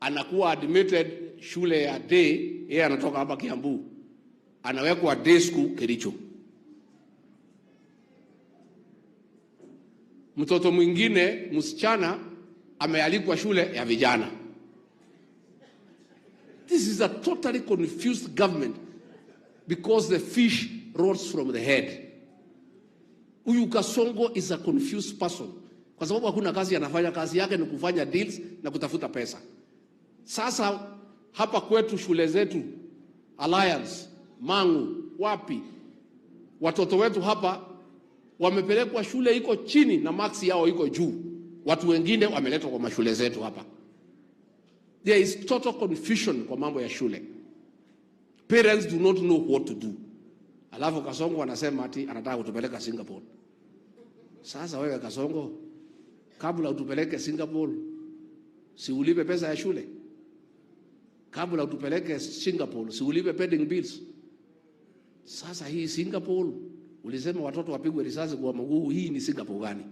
anakuwa admitted shule ya day, yeye anatoka hapa Kiambu, anawekwa day school Kericho. Mtoto mwingine msichana amealikwa shule ya vijana. This is a totally confused government because the fish rots from the head. Huyu Kasongo is a confused person kwa sababu hakuna kazi anafanya. Kazi yake ni kufanya deals na kutafuta pesa. Sasa hapa kwetu shule zetu Alliance, Mangu, wapi, watoto wetu hapa wamepelekwa shule iko chini na marks yao iko juu. Watu wengine wameletwa kwa mashule zetu hapa. There is total confusion kwa mambo ya shule. Parents do not know what to do. Alafu Kasongo anasema ati anataka kutupeleka Singapore. Sasa wewe Kasongo, kabla utupeleke Singapore, si ulipe pesa ya shule? Kabla utupeleke Singapore, si ulipe pending bills? Sasa hii Singapore ulisema watoto wapigwe risasi kwa mguu, hii ni Singapore gani?